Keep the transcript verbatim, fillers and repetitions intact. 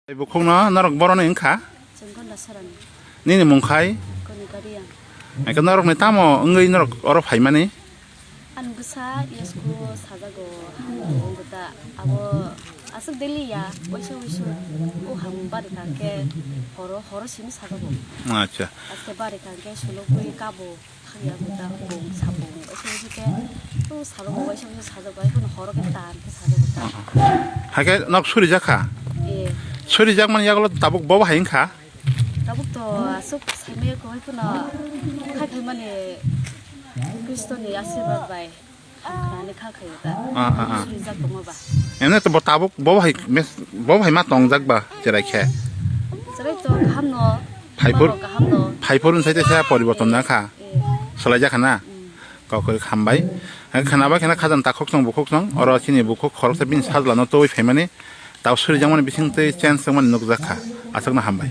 Bukhukno norok boroni wngkha? Chengkon Dasarani. Nini mung khai? Konika Riyang. Hingke norokni tamo wngwi norok oro phaimani? Ani bwsa yasku sajago, hamjago wngkha ta. Abo aswk daily ya, waisa waisu o ham bari kha khe horo, horo simi sajago. Acha. Aske bari kha khe sulukwi kabo. Haya buta bung sabung, ese ese ke, tu sabung, ese ese sajak bai, kono horo ke tan, ke sajak buta. Hake nok suri jakha? Eh. Suri jak man yagulo tabuk bobo hai wngkha? Tabuk to asuk saimaya koi kono, khai khai mani Kristo ni asirwad bai, hamkha ni kha khai ta. Ah, ah, ah. Suri jak tongma ba. Emne to bo tabuk bobo hai mes, bobo hai ma tong jak ba, cherai khe? Cherai to kaham no, Phaipur, mano kaham no. Phaipur wngthai teisa poriborton na kha. Eh. Salai jakha na? Mm. Kok kok hambai. Ang khana bai khana khajam takhuk song bukhuk song. Oro chini bukhuk khoroksa bini sajla no twi phaimani. Tau suri jangmani bising twi chance songmani nukjak kha. Aswk no hambai.